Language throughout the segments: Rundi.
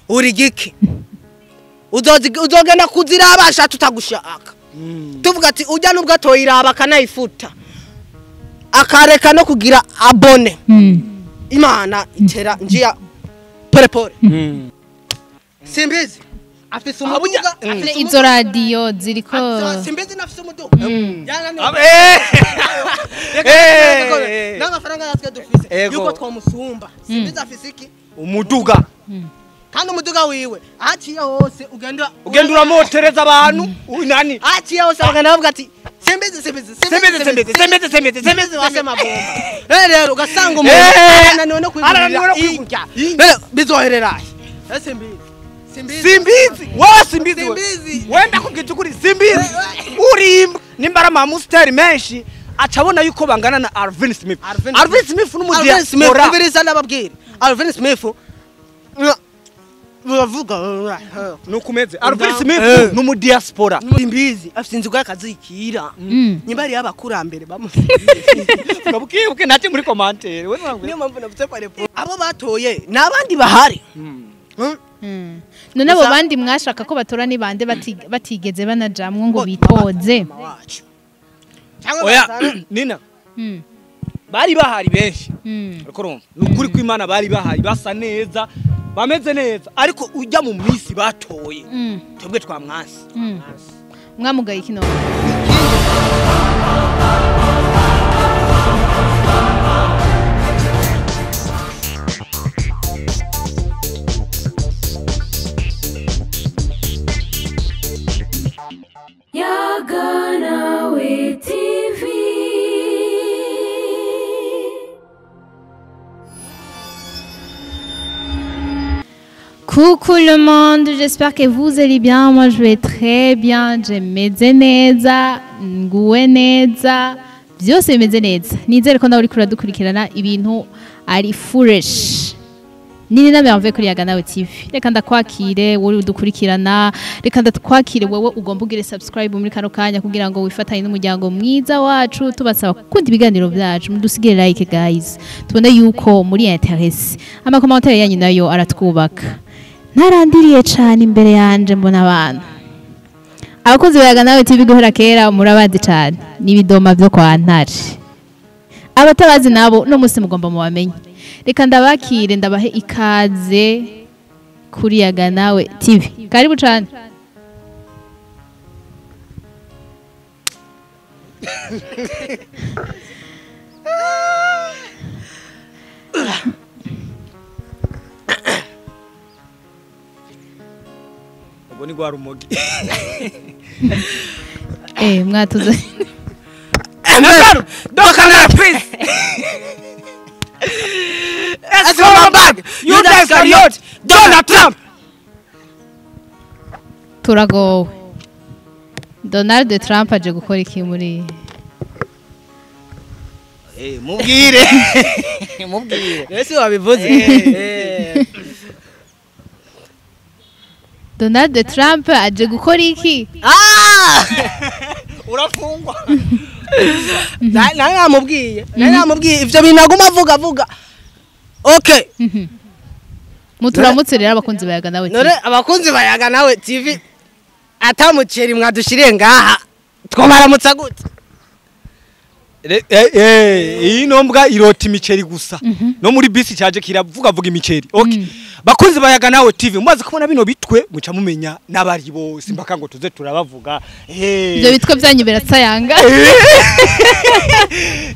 Uri giki uzogenda kuzirabasha tutagushaka. Tuvuga ati ujya nubwo atoyiraba akanayifuta akareka no kugira abone. Imana itera njia pole pole. Simbizi afise umuduga, izo radio ziriko simbizi nafise umuduga. N'amafaranga yatwe dufise yuko twamusumba. Simbizi afise iki? Umuduga. Kandi umuduga wiwe aciye hose ugenda uramotereza abantu nani aciye hose bagenda bavuga ati simbizi simbizi simbizi simbizi simbizi simbizi simbizi wasema bomba. Rero ugasanga umuntu ananiwe no kwigurira injya bizoherera he. Simbizi simbizi wowe simbizi wenda kubwita ukuri simbizi uri nimbara ama musteri menshi acabona yuko bangana na Alvin Smith. Alvin Smith n'umudiaspora. Alvin Smith ubiriza nababwira Alvin Smith bavuga nukumeze Alvin Smith n'umudiaspora. Simbizi afite inzu yakazikira nyimba ari abakurambere bamusigiye. Ngabukiye nati muri commentaire we niyo mpamvu navuze pare abo batoye nabandi bahari. None abo bandi mwashaka ko batora ni bande batigeze banajamwe ngo bitoze. Oya Nina bari bahari benshi ariko urumva nukuri kw'Imana bari bahari basa neza bameze neza ariko ujya mu minsi batoye twebwe twamwansi. Mwamugaye kino Yaganawe TV. Coucou le monde, j'espère que vous allez bien. Moi je vais très bien. Meze neza, nguwe neza, byose bimeze neza. Nizere ko nawe uri kuradukurikirana ibintu ari fresh. Nini na merveille kuri Yaganawe TV. Reka ndakwakire wowe udukurikirana, reka ndakwakire wowe ugomba ugire subscribe muri kano kanya kugira ngo wifatanye n'umuryango mwiza wacu. Tubasaba gukunda ibiganiro byacu, mudusigire like guys. Tubone yuko muri interesse. Ama commentaire yanyu nayo aratwubaka. Narandiriye cyane imbere yanje mbona abantu. Abakunzi ba Yaganawe TV guhera kera murabazi cyane. Nibidoma byo kwa Ntare. Abatabazi nabo no musi mugomba mubamenye. Reka ndabakire ndabahe ikaze kuri Yaganawe TV. Karibu cyane. Ubwo ni gwa rumogi. Mwatuze. Dokana please. Escobar, Yuda Iscariot, Donald Trump. Turagowe. Donald Trump aje gukora iki muri mubwire. Mubwire. Ese wabivuze. Donald Trump aje gukora iki? Urafungwa. Namubwiye. Namubwiye ivyo bintu aguma avuga. Okay. Muturamutse rero abakunzi ba Yaganawe TV. Nore abakunzi ba Yaganawe TV atamuceri mwadushiriye ngaha twobaramutsa gute? Iyi nombwa irota imiceri gusa. No muri bisi cyaje kiravuga vuga imiceri. Okay. Bakunzi ba Yaganawe TV mumaze kubona bino bitwe muca mumenya nabari bose mbaka ngo tuze turabavuga. Ibyo bitwe byanyu biratsayanga.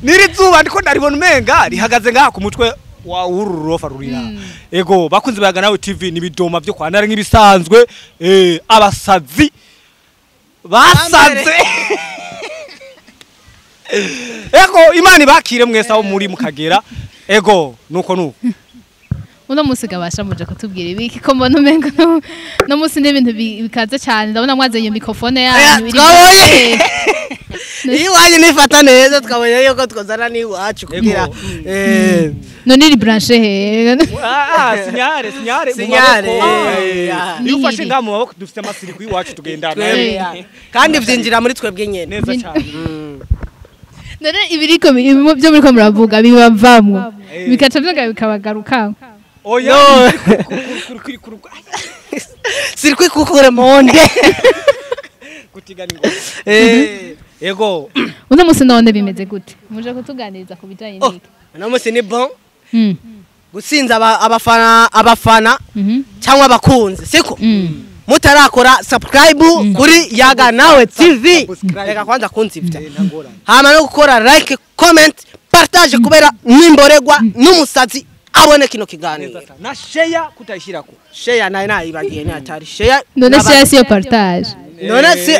Niri zuba ndiko ndaribona umenga rihagaze ngaha ku mutwe wa ururofa rurira. Ego bakunzi ba Yaganawe TV nibidoma byo kwa Ntare nk'ibisanzwe abasazi basaze. Ego Imana ibakire mwese aho muri mukagera. Ego nuko nuko. Uno musi gabasha muje kutubwira ibiki ko mbona umenga no musi n'ibintu bikaze cyane ndabona mwazanye microphone yanyu iri. Iwanyu nifata neza twabonye yuko twazana n'iwacu kugira none iri branche he sinyare sinyare sinyare iyo ufashe ngamu maboko dufite amasiri ku iwacu tugendana kandi vyinjira muri twebwe nyene neza cyane. None ibiriko byo muri ko muravuga bibavamwo bikaca byonga bikabagaruka. Oya. Circuit kukure monde. Kutigana ingoma. Ego. Uno musi none bimeze gute? Muje kutuganiriza ku bijanye n'iki? Uno musi ni bon. Gusinza abafana cyangwa abakunzi siko? Mutarakora subscribe kuri Yaga Nawe TV. Reka kwanza kunzivya. Hama no gukora like, comment, partage kubera nimboregwa n'umusazi abone kino kiganiro. Na share kutayishirako. Share nayo nayibagiye ni atari share. None share siyo partage. None si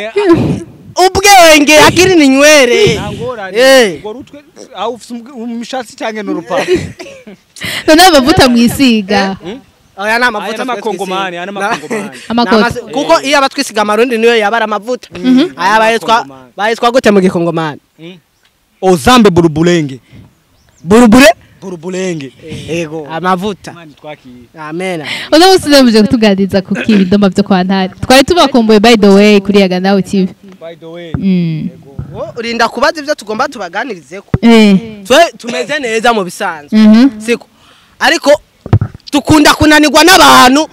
ubwenge akiri ni nywere. Ngo rutwe aho ufise umushatsi cyangwa n'urupapuro. None amavuta mwisiga. Oya na amavuta n'amakongomani, ana makongomani. Amakoti. Kuko iyo abatwisiga amarundi niyo yabara amavuta. Aya bayitwa gute mu gikongomani? Ozambe burubulenge. Burubure? Burubulenge. Ego. Amavuta. Amen. Uno musi muje kutuganiriza ku kibidoma byo kwa Ntare. Twari tubakumbuye by the way kuri Yaga Nawe TV. By the way. Ego. Urinda kubaza ivyo tugomba tubaganirizeko. Twe tumeze neza mu bisanzwe. Siko. Ariko tukunda kunanirwa n'abantu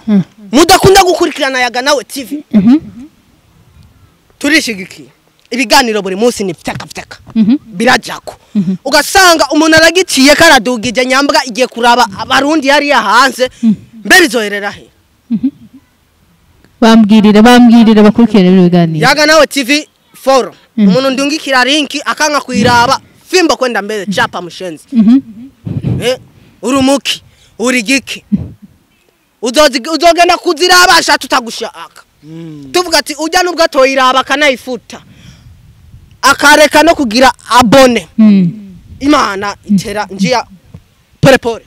mudakunda gukurikirana Yaga Nawe TV. Turishigikiye ibiganiro buri munsi ni ptaka ptaka. Birajako. Ugasanga umuntu aragiciye karadugije nyambwa igiye kuraba abarundi yari yahanze mbere izoherera he. Bambwirira bakurikirana ibiganiro. Yaga Nawe TV forum. Umuntu ndungikira link akanga kuyiraba fimbo kwenda mbere chapa mushenzi. Urumuki urigiki uzogenda kuzirabasha tutagushaka. Tuvuga ati ujya nubwo atoyiraba akanayifuta akareka no kugira abone. Imana itera njia pole pole.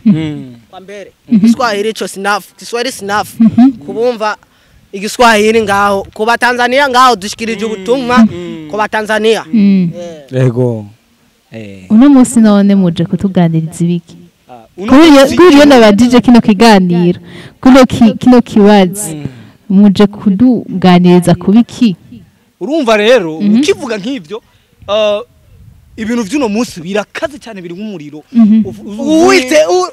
Kwa mbere Kiswahili ico sinafu, Kiswahili sinafu. Kubumva igiswahili ngaho kuba Tanzania ngaho dushikirije ubutumwa kuba Tanzania. Yego. Uno musi none muje kutuganiriza ibiki? Kuri yo nabadije kino kiganiro kino kibazo muje kuduganiriza kubiki? Urumva rero ukivuga nk'ivyo ibintu by'uno munsi birakaze cyane biri nk'umuriro.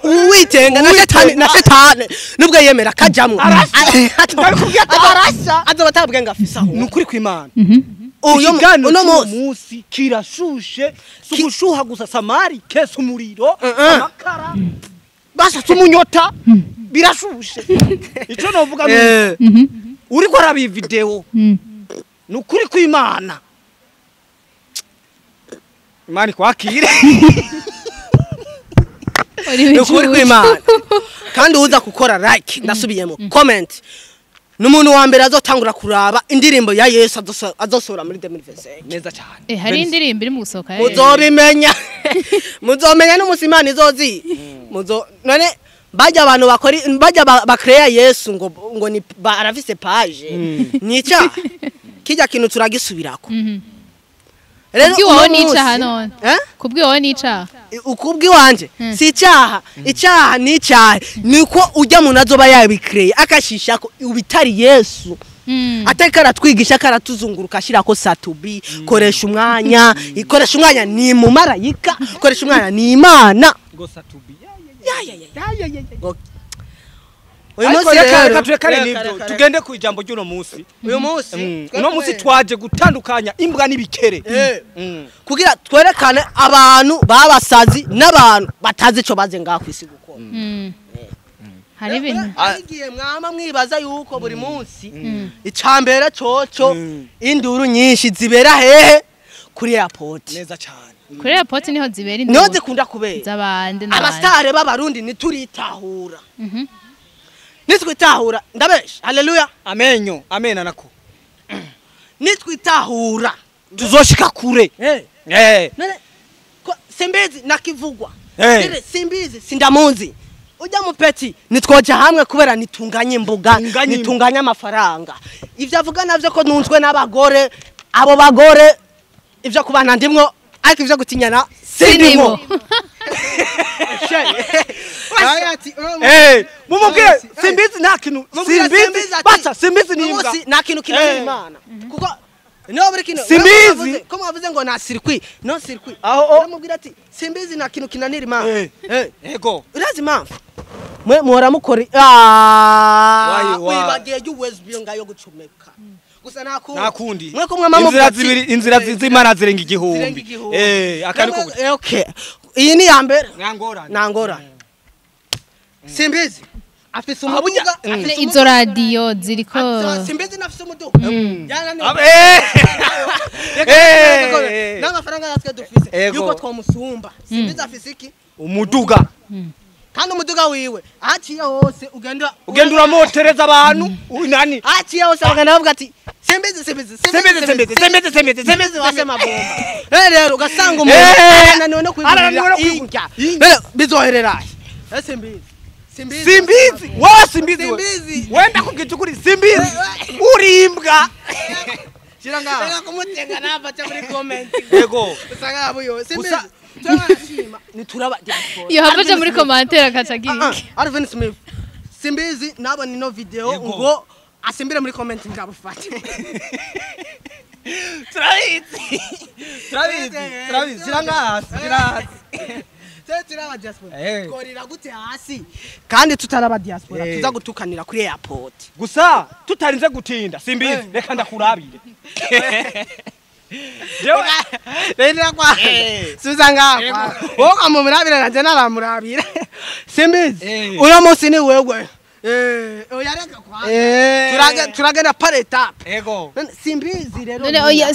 Uwitenga na shetani nubwo yemera kajamwo arasha azoba atabwenga afisa. Ni ukuri kw'Imana. Uyo uno munsi kirashushe sugushuha gusa samari kese umuriro amakara basha tumunyota birashushe. Ico novuga uriko arabi video ni ukuri kw'Imana. Imana kwakire. Ni ukuri kw'Imana. Kandi uza gukora like ndasubiyemo comment numuntu wa mbere azotangura kuraba indirimbo ya Yesu azosora muri 2025. Neza cyane. Hari indirimbo iri mu gusohoka. Muzobimenya. Muzomenya n'umusi Imana izozi. Muzo none bajya abantu bakora bajya bakreya Yesu ngo ni arafise page. Nica kijya kintu turagisubirako. Rero kubwi nicaha none. Kubwi wowe nicaha. Ukubwi wanje si icyaha. Icyaha ni icyaha. Niko ujya mu nazoba yabikreye akashisha ko ubitari Yesu. Ateka aratwigisha karatuzunguruka ashirako satubi koresha umwanya, ikoresha umwanya ni mu marayika, koresha umwanya ni Imana. Ngo satubi. Ya. Uyu munsi reka turekane nibyo tugende ku ijambo ry'uno munsi. Uyu munsi uno munsi twaje gutandukanya imbwa n'ibikere. Kugira twerekane abantu babasazi n'abantu batazi ico baze ngaho kwisi gukora. Hari ibintu igihe mwama mwibaza yuko buri munsi icambere coco induru nyinshi zibera hehe kuri airport. Neza cyane. Kuri airport niho zibera induru. Niho zikunda kubera. Zabande n'abandi. Abastare b'abarundi nituritahura. Nitwitahura ndabesha. Haleluya. Amenyo, amena nako. Nitwitahura tuzoshika kure. None ko Simbizi nakivugwa. Simbizi sindamunzi. Ujya mupeti nitwoja hamwe kubera nitunganye imbuga, nitunganye amafaranga. Ivyo avuga navyo ko nunzwe n'abagore, abo bagore ivyo kubana ndimwo ariko ivyo gutinyana sindimwo. Mumubwire Simbizi nta kintu, Simbizi bacha Simbizi ni imbwa. Nta kintu kinanira Imana. Kuko niho buri kintu Simbizi ko mwavuze ngo na circuit, non circuit. Aho uramubwira ati Simbizi nta kintu kinanira Imana. Yego. Urazi impamvu? Mwe muhora mukora wibagiye USB ngayo gucomeka. Gusa nakundi. Mwe kumwe mama inzira zibiri, inzira z'Imana zirenga igihumbi. Akaniko okay. Iyi ni ya mbere. Nangora. Simbizi afise umuduga, izo radio ziriko Simbizi nafise umuduga. N'amafaranga yatwe dufise yuko twamusumba. Simbizi afise iki? Umuduga. Kandi umuduga wiwe aciye hose ugenda uramotereza abantu nani aciye hose bagenda bavuga ati Simbizi Simbizi Simbizi Simbizi Simbizi Simbizi Simbizi wasema bomba. Rero ugasanga umuntu arananiwe no kwigurira injya. Rero bizoherera. Simbizi Simbizi wa Simbizi wenda kubwitukuri Simbizi urimbwa shira ngaho. Reka kumutenga nava cha muri comment. Yego usanga abuyo Simbizi turabashima ni turaba diaspora. Yo havaje muri commentaire akaca giki. Alvin Smith Simbizi nabona ino video ngo asimbire muri comment ngabufate. Turabizi shira ngaho shira hasi. Turaba diaspora tworira gute hasi kandi tutaraba diaspora tuza gutukanira kuri airport gusa tutarinze gutinda. Simbizi reka ndakurabire jewe rero kwa suza ngaho wowe amumurabira nanje naramurabira. Simbizi uno munsi ni wewe oya reka kwa turagenda par étape. Ego Simbizi rero none oya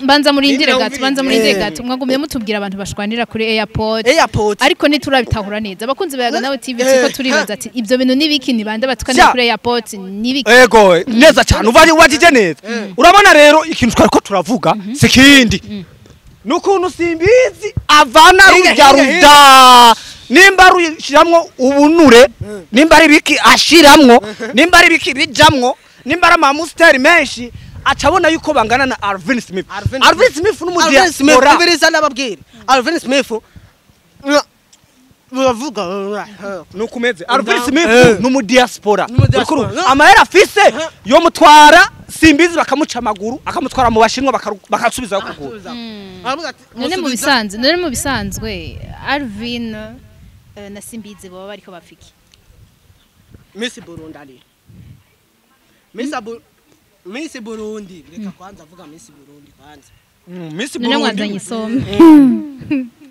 banza murindire gato, banza murindire gato. Mwagumye mutubwira abantu bashwanira kuri airport ariko ntiturabitahura neza. Abakunzi bayaga nawe TV tuko turibaza ati ibyo bintu nibiki, ni bande batukanira kuri airport nibiki? Ego neza cyane uvari wajije neza. Urabona rero ikintu twariko turavuga sikindi nukuntu Simbizi avana rujya ruda nimba rushiramwo ubunure, nimba ari biki ashiramwo, nimba ari biki bijamwo, nimba ari amamusteri menshi acabona yuko bangana na Alvin Smith. Alvin Smith n'umudiaspora. Smith ubiriza nababwira. Alvin Smith bavuga nukumeze. Alvin Smith n'umudiaspora. Amahera afise yo mutwara Simbizi bakamuca amaguru akamutwara mu bashinwa bakasubiza kugura. None mu bisanzwe Alvin na Simbizi baba bariko bafiki. Miss Burundi ari. Miss Burundi reka kwanza avuga Miss Burundi kwanza. Miss Burundi. None mwazanye isombe.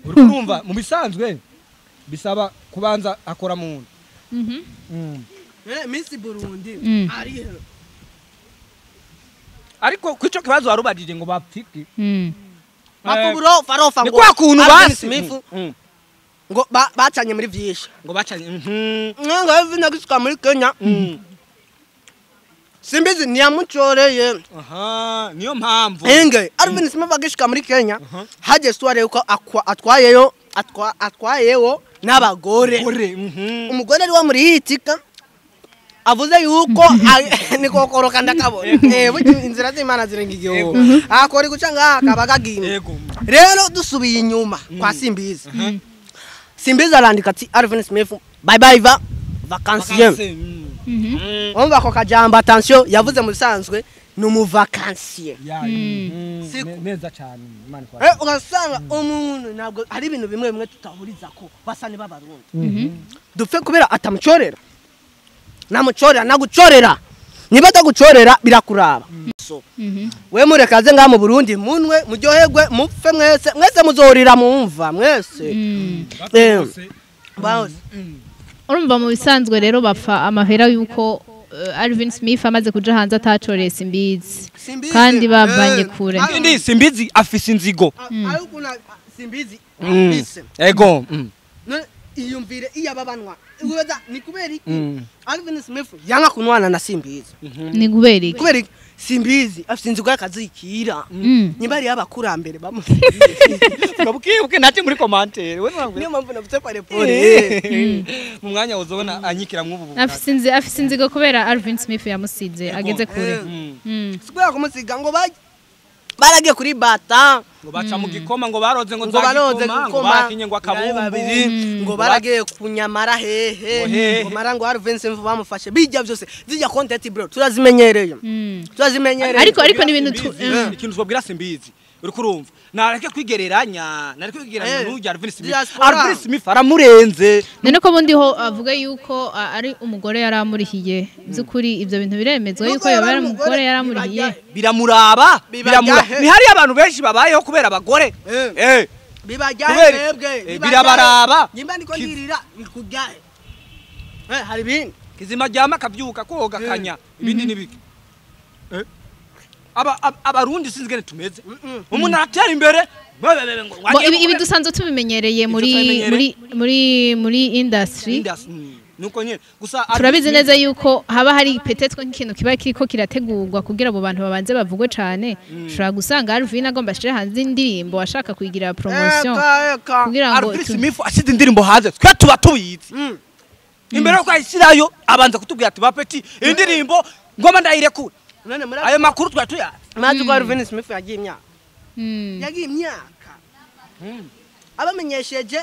Urumva mu bisanzwe bisaba kubanza akora mu nda. Miss Burundi ari ariko kwico kibazo warubajije ngo bapfiki. Bakuburo farofa ngo kwa kuntu basi ngo bacanye muri vyinshi ngo bacanye ngo Alvin agisuka muri Kenya. Simbizi niyamucoreye. Aha niyo mpamvu enge Alvin Smith agishika muri Kenya haje story yuko atwayeyo atwayeyo n'abagore. Umugore ari wa muri hitika avuze yuko nikokoroka ndakabona burya inzira z'Imana zirenga igihumbi akora guca ngaha akaba kagimye. Rero dusubiye inyuma kwa Simbizi. Simbizi arandika ati Alvin Smith bye bye va vacancier. Umva ako kajambo attention yavuze mu bisanzwe ni umuvacancier. Neza cyane Imana kwa. Ugasanga umuntu ntabwo hari ibintu bimwe bimwe tutahuriza ko basa ni babarundi. Dupfe kubera atamucorera. Namucorera nagucorera. Niba atagucorera birakuraba. We murekaze ngaha mu Burundi munwe muryoherwe mupfe mwese mwese muzorira mumva mwese. Bose. Urumva mu bisanzwe rero bapfa amahera yuko Alvin Smith amaze kuja hanze atacoreye Simbizi kandi bavanye kure. Ndi Simbizi afise inzigo. Ariko na Simbizi afise. Ego. Iyumvire iyababanwa. Uweza ni kubera iki? Alvin Smith yanga kunwana na Simbizi. Ni kubera iki? Kubera Simbizi afise inzigo yakazikira. Niba ari abakurambere bamusigiye. Ukabukibuke nati muri commentaire. Niyo mpamvu navuze kwa report. Mu mwanya uzobona anyikira mwubu. Afise inzigo kubera Alvin Smith yamusize ageze kure. Sikubera kumusiga ngo baragiye kuri bata ngo baca mu gikoma ngo baroze ngo nzagikoma ngo bakinye ngo akabumbu ngo baragiye kunyamara hehe ngo mara ngo Alvin Smith bamufashe bijya byose zijya content bro turazimenyereye. Turazimenyereye ariko ni ibintu ikintu twabwira Simbizi Uri kurumva nareke kwigereranya, nareke kwigereranya n'urya Alvin Smith. Diaspora. Alvin Smith aramurenze. None ko bundi ho avuga yuko ari umugore yaramurihiye, by'ukuri ibyo bintu biremezwa yuko Nuko yoba yaba ari umugore yaramurihiye? Biramuraba, Bibajya biramura. he? Ni hari abantu benshi babayeho kubera abagore. Bibajyahe Kubera- mwebwe? Birabaraba. Nyimba ndiko ndirira bikujyahe? Hari ibindi. Kizima ryama akavyuka koga kanya, ibindi nibiki. Aba abarundi sinzi ngene tumeze. Umuntu aratera imbere bebebebe ngo Bo, wagiye ibi dusanzwe tubimenyereye muri turabimenyereye. muri industry. Nuko nyene gusa Turabizi neza yuko haba hari peut-être nk'ikintu kiba kiriko kirategurwa kugira abo bantu babanze bavugwe cane. Ushobora gusanga Alvin agomba ashire hanze indirimbo, ashaka kuyigira promotion Eka, eka. kugira ngo Alvin Smith ashize indirimbo hanze, twe tuba tubizi. Imbere yo kwayishyirayo abanza kutubwira ati: "Ba petit, indirimbo ngoma ndayirekura." None muri Ayo makuru twari tuyazi. mazi ko Alvin Smith yagiye imyaka, yagiye imyaka abamenyesheje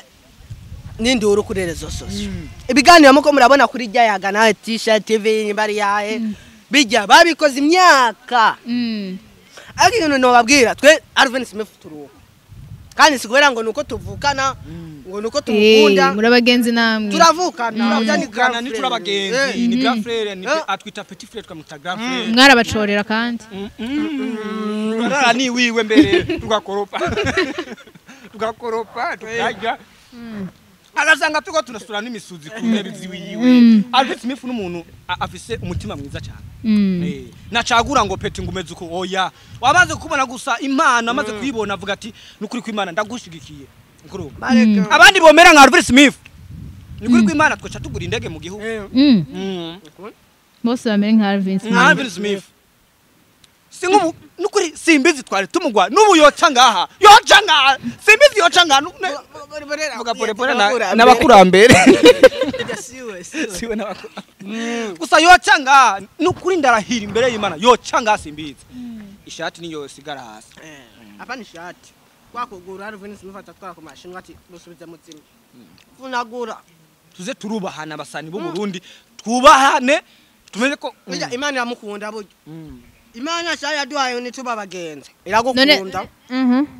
n'induru kuri réseaux sociaux. Ibiganiro muko murabona kuri rya yaga nawe t-shirt TV nimba ari yahe, bijya babikoze imyaka. Ariko ikintu nobabwira, twe Alvin Smith turuko, kandi si kubera ngo nuko tuvukana, ngo nuko tumukunda. Muri abagenzi namwe. Turavukana, urya ni Turavukana, grand ni frère. turabagenzi, ni grand frère, ni atwita petit frère, tukamwita grand frère. Mwarabacorera kandi. Turarara ni wiwe mbere, tugakoropa, tugakoropa, tukarya, agasanga tuko tunasura n'imisuzi ku ntebe ziwiwe. Alvin Smith n'umuntu afise umutima mwiza cyane. Nacagura ngo petit ngo umeze uko, oya. Wamaze kubona gusa impano, amaze kuyibona avuga ati: "Nukuri kw'Imana ndagushigikiye." Nkuru Bareka. Abandi bomera nka Alvin Smith, nukuri kw'Imana twoca tugura indege mu gihugu. Bose bamere nka Alvin Smith. Nka Alvin Smith, si nk'ubu nukuri simbizi twari tumugwa n'ubu yoca ngaha, yoca ngaha simbizi, yoca ngaha vuga pole pole n'abakurambere. Siwe, siwe. Siwe n'abakurambere gusa. Yoca ngaha nukuri ndarahira imbere y'Imana, yoca ngaha simbizi, ishati niyo yosigara hasi. Hapa ni shati kwakugura Alvin Smith atatwara ku mashinwa ati musubize muzima funagura. Tuze turubahana, abasani b'u Burundi twubahane, tumenye ko Burya Imana iramukunda, burya Imana sha yaduhaye nituba abagenzi, None iragukunda.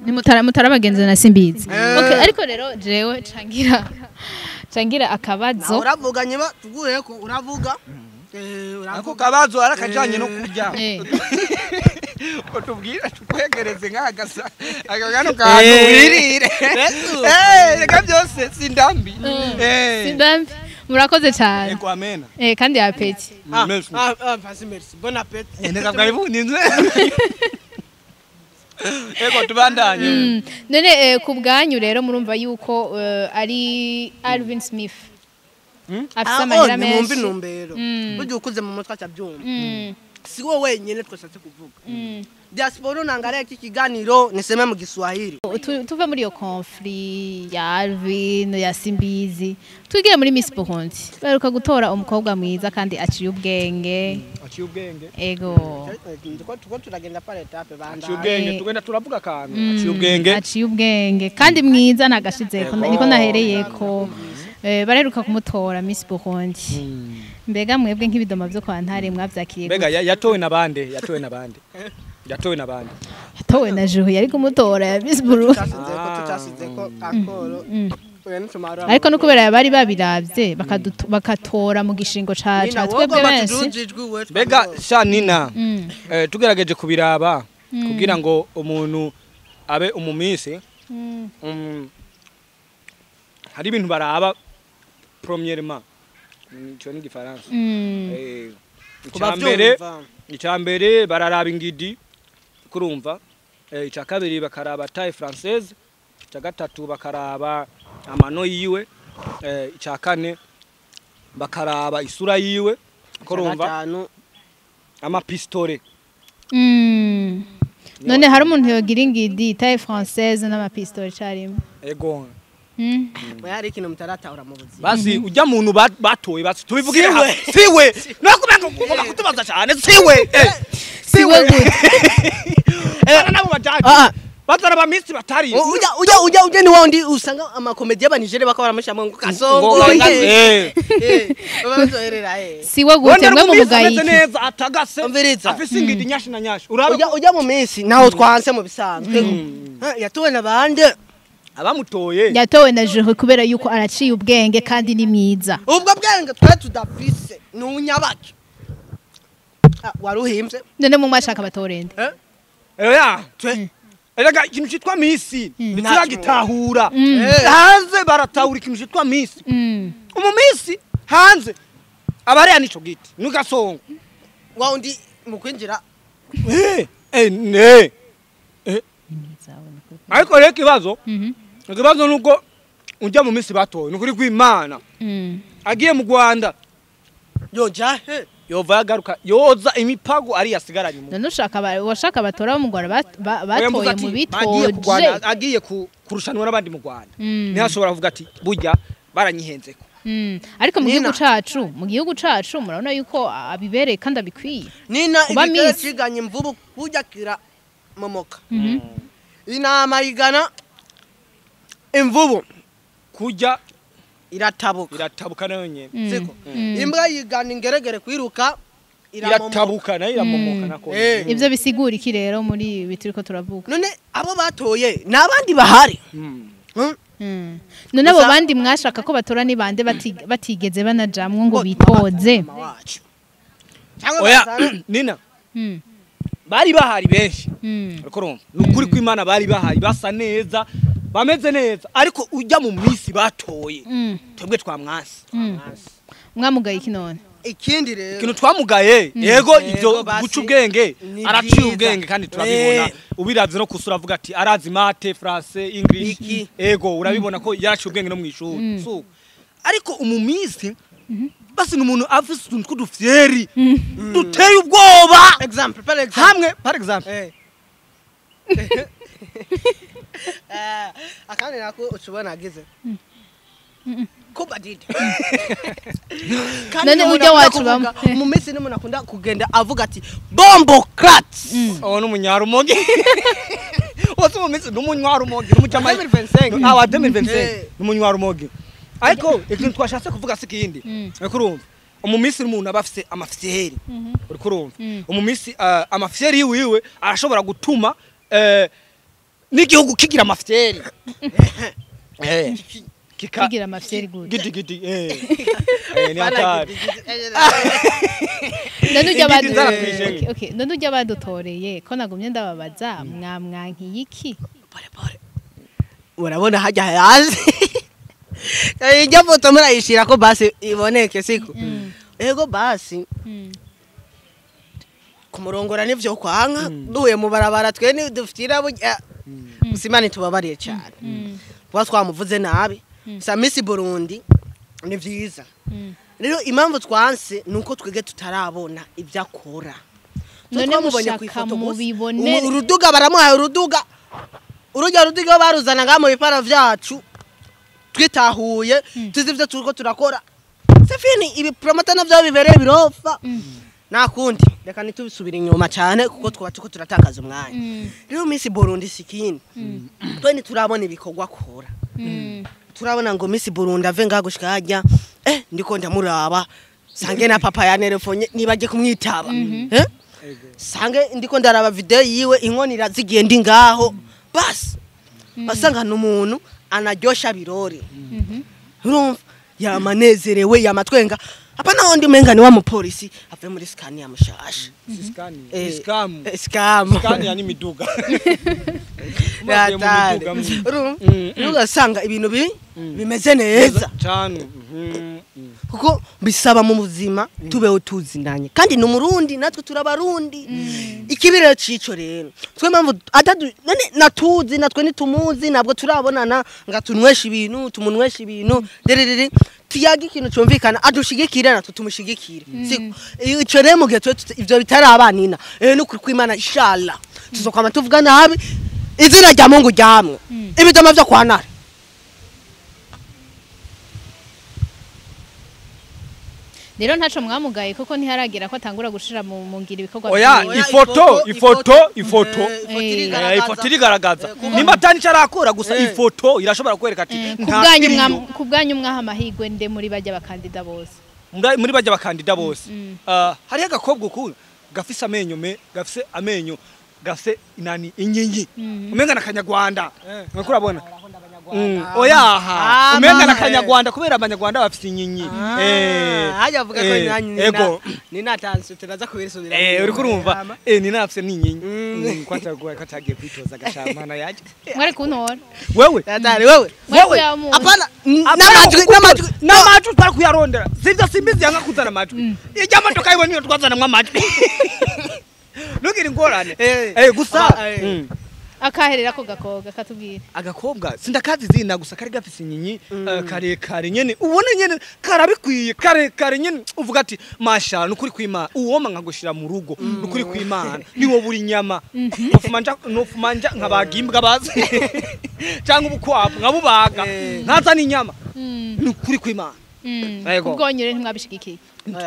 Ni mutara abagenzi na simbizi. Eh. Okay, ariko rero jewe cangira akabazo. Nawe uravuga nyuma tuguye ko uravuga. Ako Uravuga. kabazo arakajanye no kurya. Ko tubwira tukwegereze nk'agasa aka kano kantu wirire. Reka byose sindambi. Sindambi, murakoze cyane. Ego, amena. Kandi appétit. Ah, Merci. ah, ah, vas-y, merci. Bon appétit. Neka bwari buninze. Ego, tubandanye. None ku bwanyu rero murumva yuko ari Alvin Smith afise Ah, amahera oh, nimwumve menshi. Intumbero. Burya ukuze mu mutwe acabyumva. Si wowe wenyine twashatse kuvuga. Diaspora, unaangalia hiki kiganiro, niseme mu Kiswahili. Tuve muri iyo conflit ya Alvin ya Simbizi, twigire muri Miss Burundi. Baheruka gutora umukobwa mwiza kandi aciye ubwenge. Aciye ubwenge. Ego. Tuko turagenda par étape banda. Aciye ubwenge, tugenda turavuga akantu. Aciye ubwenge. Aciye ubwenge kandi mwiza, ntagashizeko. Ego. Niko nahereyeko. Bareruka kumutora Miss Burundi. Mbega mwebwe nk'ibidoma byo kwa Ntare mwavyakiriye Mbega gute? yatowe na bande? Yatowe na bande? Yatowe na bande? Yatowe na Juhu yari kumutora ya Miss Burundi. Tutasizeko akoro. Oya, nitumara. Ariko no kubera bari babiravye bakatora mu gishingo ca twebwe benshi. Mbega sha Nina, tugerageje kubiraba kugira ngo umuntu abe umumisi, hari ibintu baraba premièrement. Ico ni igifaransa. Icambere bararaba ingidi, kurumva, ica kabiri bakaraba taille française, ica gatatu bakaraba amano yiwe, ica kane bakaraba isura yiwe, kurumva, Gatanu. amapistole. None hari umuntu yogira ingidi, taille française n'amapistole carimwe? Ego. Oya, hari ikintu mutaratahura mu buzima. Basi ujya muntu batoye, basi tubivugire hamwe. Siwe no kubanga ngomba kutubaza cyane, siwe. Siwe gute? Bana nabo bajaji. Ah, Bazana ba miss batari. Ujya ni wandi usanga amakomedi y'abanijere bakaba baramushyamo ngo kasongo. Si we gute mwe mu mugayi. Neza atagase. Afise ingidi nyashi na nyashi. Ujya mu minsi naho twanse mu bisanzwe. Yatowe nabande abamutoye. Yatowe na Jure kubera yuko araciye ubwenge kandi ni mwiza. Ubwo bwenge twa tudafise ni unyabaki. Waruhimze. None mu mwashaka batorende. Oya. Erega ikintu citwa misi ntiragitahura. Hanze baratahura ikintu citwa misi. Umumisi hanze abareya nico giti nugasongo. Waundi mu kwinjira. Ne. Ariko rero ikibazo. Ikibazo nuko ujya mu misi batoye nukuri kw'Imana. Agiye mu Rwanda. Yoja he. Yova yagaruka yoza imipago ari yasigaranye mu. None ushaka washaka batora mu Rwanda batoye mu bitoje. Agiye kurushanwa n'abandi mu Rwanda. Ntiyashobora kuvuga ati burya baranyihenzeko. Ariko mu gihugu cacu murabona yuko abibereye kandi abikwiye. Nina igitero ciganye imvubu burya kira momoka. Inama igana imvubu kujya iratabuka nayo nyene. Siko imbwa yigana ingeregere kwiruka iratabuka nayo iramomoka nako. Ivyo bisigura iki rero muri bituriko turavuga? None abo batoye nabandi bahari. None abo bandi mwashaka ko batora ni bande batigeze banajamwe ngo bitoze. Oya Nina. Bari bahari benshi. Ariko urumva nukuri kw'Imana bari bahari basa neza bameze neza ariko ujya mu misi batoye twebwe twamwasi. Mwamugaye iki none? Ikindi rero ikintu twamugaye yego ivyo guca ubwenge araciye ubwenge kandi turabibona ubiravye no kusura avuga ati arazi mate français english ego urabibona ko yaraciye ubwenge no mwishuri so ariko umumisi basi numuntu afise utuntu tw'udufyeri duteye ubwoba. Example par exemple hamwe par exemple akandi nako ucubona agize kubadide. None ujya wacu bamwe mu minsi n'umuntu akunda kugenda avuga ati bombo crats. Oh n'umunyarumogi. Wose mu minsi n'umunywarumogi n'umujama 2025 awa 2025 n'umunywarumogi. Ariko ikintu twashatse kuvuga si kindi. Ariko urumva umumisi n'umuntu aba afise amafyeri. Uriko urumva umumisi amafyeri yiwe arashobora gutuma n'igihugu kigira amafyeri. Kigira amafyeri gute? Gidi gidi ni atari. None ujya badutoreye ko nagumye ndababaza mwamwankiye iki? Pole pole. Urabona hajya hazi. Ijya foto murayishira ko basi iboneke siko. Ego basi. Kumurongora nivyo kwanka duhuye mu barabara twe ni dufitira gusimana tubabariye cyane. Kuba twamuvuze nabi. Sa Miss Burundi ni vyiza. Rero impamvu twanse nuko twege tutarabona ibyo akora. None twamubonye ku ifoto mubibonere. Uruduga baramuhaye uruduga. Urujya ruduga baruzana nga mu bipara vyacu. Twitahuye tuzi ivyo turiko turakora. Sefini ibi promoter navyo bibereye birofa. Nakundi reka nitubisubira inyuma cyane kuko twaba tuko turatakaza umwanya. Rero Miss Burundi sikindi. Twe ntiturabona ibikorwa akora. Turabona ngo Miss Burundi ave ngaho gushika hajya ndiko ndamuraba sange na papa ya telefone nibaje kumwitaba sange ndiko ndaraba video yiwe inkonira zigiye ndi ngaho basi basanga n'umuntu anaryosha birori. Urumva yamanezerewe yamatwenga hapana ndi menga ni wa mupolisi ave muri Scania mushasha. Scam. Scam. Scania ni miduga. Urumva ibintu bimeze neza cyane kuko bisaba mu buzima tubeho tuzinanye kandi ni umurundi natwe turabarundi. Ikibirero cico rero twe mpamvu none natuzi natwe nitumuzi nabwo turabonana nga tunwesha ibintu tumunwesha ibintu dererere tuyaga ikintu cyumvikana adushigikire natwe tumushigikire. Siko ico rero mugihe twe ivyo bitarabanina no kuri kw'Imana inshallah tuzokwama tuvuga nabi izina rya Mungu ryamwe ibidoma vyo kwanara. Rero ntaco mwamugaye kuko ntiharagera ko atangura gushira mu ngira ibikorwa. Oya, ifoto ifoto irigaragaza nimba atani carakora gusa ifoto irashobora kwereka ati ku bwanyu mwaha amahigwe nde muri bajya bakandida bose. Muri bajya bakandida bose hari agakobwa uku gafise amenyo gafise amenyo gafise inani inkingi umenga na kanyarwanda nko urabona oya umenga na kanyarwanda kubera abanyarwanda bafise inkingi hajya avuga ko inkingi ni natanse turaza kubirisubira uri kurumva ni nafise n'inkingi kwataguye katagiye kwitoza gashamana yaje mwari kuntora wewe dadari wewe apana namajwi namajwi twari kuyarondera sivyo simbizi yanga kuzana amajwi ijya modoka yiwe niyo twazanamwe amajwi nugira ingorane gusa akaherera ko gakobwa katubwira agakobwa sindakazi zina gusa kari gafise inkinyi kare kare nyene ubona nyene karabikwiye kare kare nyene uvuga ati masha nukuri kwimana uwoma nkagushira mu rugo nukuri kwimana niwo buri nyama nofumanja nkabaga imbwa bazi cyangwa ubukwavu nkabubaga nkazana inyama nukuri kwimana. Kubwonyure ntimwabishigikiye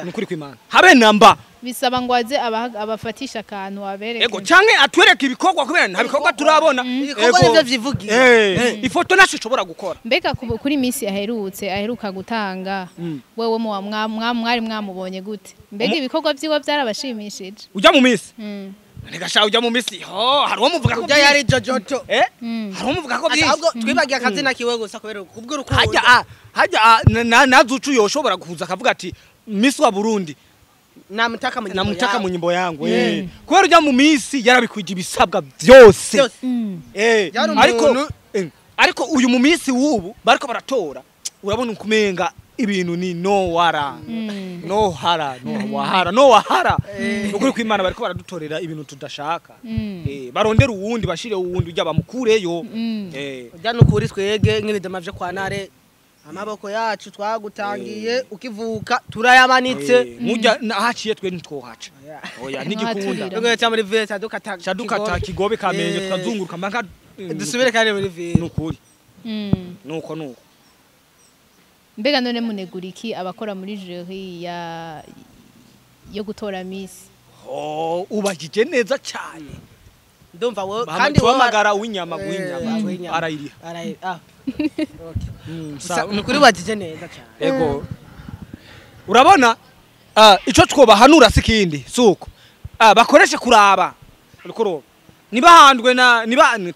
nukuri kwimana habe namba bisaba ngo aze abafatisha akantu abereke ego canke atwereke ibikorwa kubera nta bikorwa turabona ibikorwa nivyo vyivugiye ifoto naco ishobora gukora. Mbega kuri misi aherutse aheruka gutanga wewe mwari mwamubonye gute? Mbega ibikorwa vyiwe byarabashimishije? Ujya mu misi ntigasha ujya mu misi ho hari uwo muvuga ko ujya yari jojoto hari uwo muvuga ko byinshi ahubwo twibagiye akazina kiwe gusa kubera kubw'urukundo hajya nazucu yoshobora kuza akavuga ati misi wa Burundi namutaka mu nyimbo yangu kubera ujya mu misi yarabikwije ibisabwa byose ariko uyu mu misi w'ubu bariko baratora urabona ukumenga ibintu ni no wara no hara no wahara no wahara ukuri kwimana bariko baradutorera ibintu tudashaka barondera uwundi bashire uwundi ujya bamukureyo ujya nukuri twege nk'ibidoma vyo kwa Ntare amaboko yacu twagutangiye ukivuka turayamanitse mujya haciye twe ntitwohaca oya nigikunda tugwe cya muri ville cadukata kigobe kamenge tukazunguruka mbanka dusubire kandi muri ville nukuri nuko nuko. Mbega none munegura iki abakora muri jury ya yo gutora miss? Oh ubagije neza cyane ndumva wowe kandi wamagara uwinyama guinyama arayiriha ah okay nukuri bagije neza cyane ego urabona ico twobahanura sikindi suko bakoreshe kuraba uriko nibahandwe na nibahandwe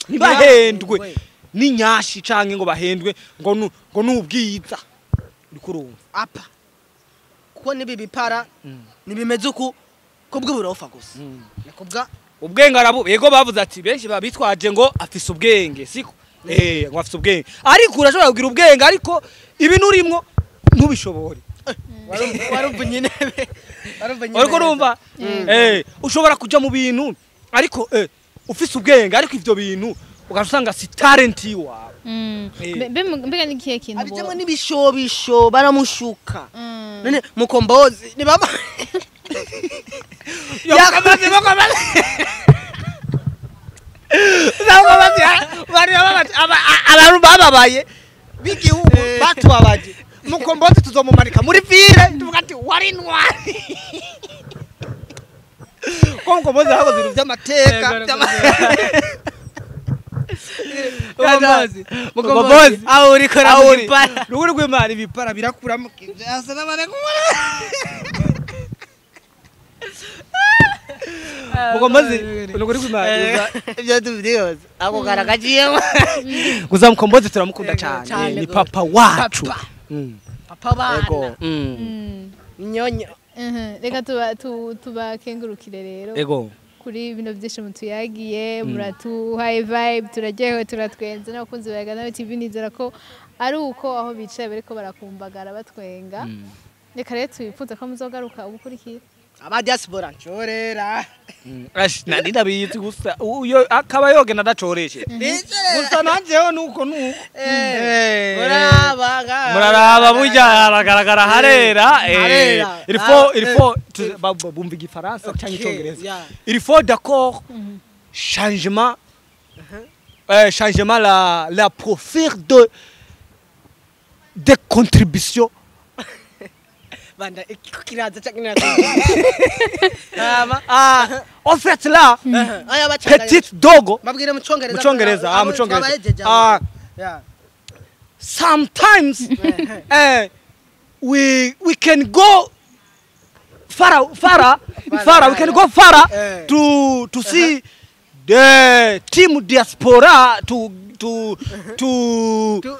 nibahendwe ninyashi canke ngo bahendwe ngo nubwiza uriko urumva apa kuko nibi bipara nibimeze uku kubw'uburofa gusa nakubwa ubwenge arabu yego bavuze ati benshi babitwaje ngo afise ubwenge siko ngo afise ubwenge ariko urashobora kugira ubwenge ariko ibintu urimwo ntubishobore warumva nyine warumva urumva ushobora kuja mu bintu ariko ufise ubwenge ariko ivyo bintu ugasanga si talent wawe. Mbega ni kihe kintu abijemo n'ibishobisho baramushuka none mukombozi ni baba yakamaze bakomaze abantu bababaye b'igihugu batubabaje mukombozi tuzomumanika muri ville tuvuga ati wari ntwari ko mukombozi hakoze ibintu by'amateka Mukombozi aho uri kora mu bipara ruguru rw'Imana ibipara birakuramo asa n'abana Mukombozi ruguru rw'Imana ibyo tubiyoza ako karagaciyemo gusa Mukombozi turamukunda cyane ni papa wacu papa bana nyonyo reka tubakengurukire rero ego kuri bino byinshi mutuyagiye muratuhaye vibe turaryohewe turatwenze n'abakunzi ba Yaga TV nizera ko ari uko aho bicaye bariko barakumbagara batwenga. Reka rero twifuza ko muzogaruka ubukurikira aba diaspora ncorera ash nari ndabizi gusa uyo akaba yogenda adacoreshe gusa nanjeho nuko nuko muraraba burya haragaragara harera il faut bumva igifaransa cyangwa icyongereza il faut d'accord changement changement la profil de des contributions Banda kiraza cyangwa ama En fait là aya bacanga petit dogo babwire mu Congereza. Mu Congereza, mu Congereza. Sometimes we can go far we can go far to see the team diaspora to go go.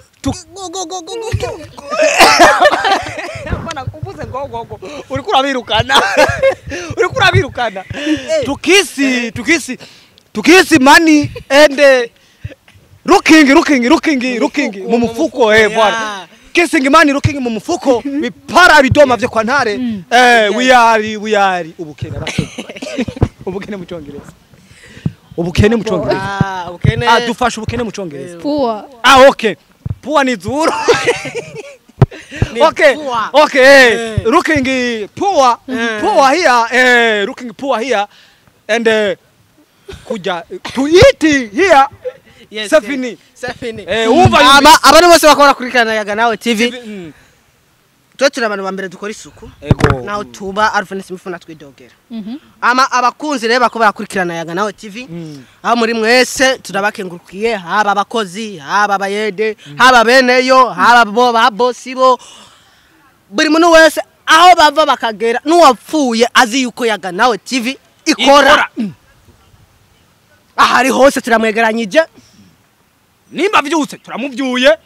Bana uvuze go go go uriko urabirukana tukisi money and looking mu mufuko bwana kissing money looking mu mufuko bipara bidoma vyo kwa ntare we are ubukene ubukene mu Congereza ubukene mu Congereza ubukene dufasha ubukene mu Congereza poor okay poor ni zuru okay okay looking poor poor here looking poor here and kuja to eat here. Yes, c'est fini. Umva abantu bose bakora kurikirana Yaga Nawe TV. Twe turi abantu ba mbere dukora isuku. Naho tuba Alphonse Mifuna twidogera. Ama abakunzi rero bako barakurikirana Yaga Nawe TV. Aho muri mwese turabakengurukiye, haba abakozi, haba abayede, haba beneyo, haba bo ba boss bo. Buri muntu wese aho bava bakagera nuwapfuye azi yuko Yaga Nawe TV ikora. Ahari hose turamwegeranyije. Nimba vyutse turamuvyuye,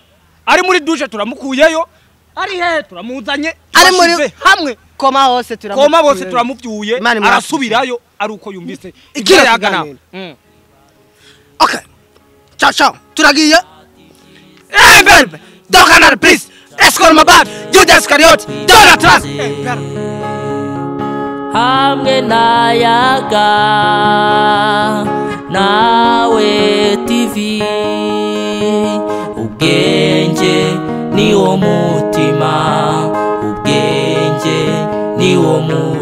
ari muri douche turamukuyeyo, ari he turamuzanye, ari muri hamwe koma hose turamuvyuye. Koma bose turamuvyuye, arasubirayo ari uko yumvise igira Yaga Nawe. Okay. Ciao ciao. Turagiye. Verbe. Doganar please. Escort my bad. Judas Iscariot. Donald Trump. Hamwe na Yaga Nawe TV. Ubwenge ni wo mutima, ubwenge ni wo mutima.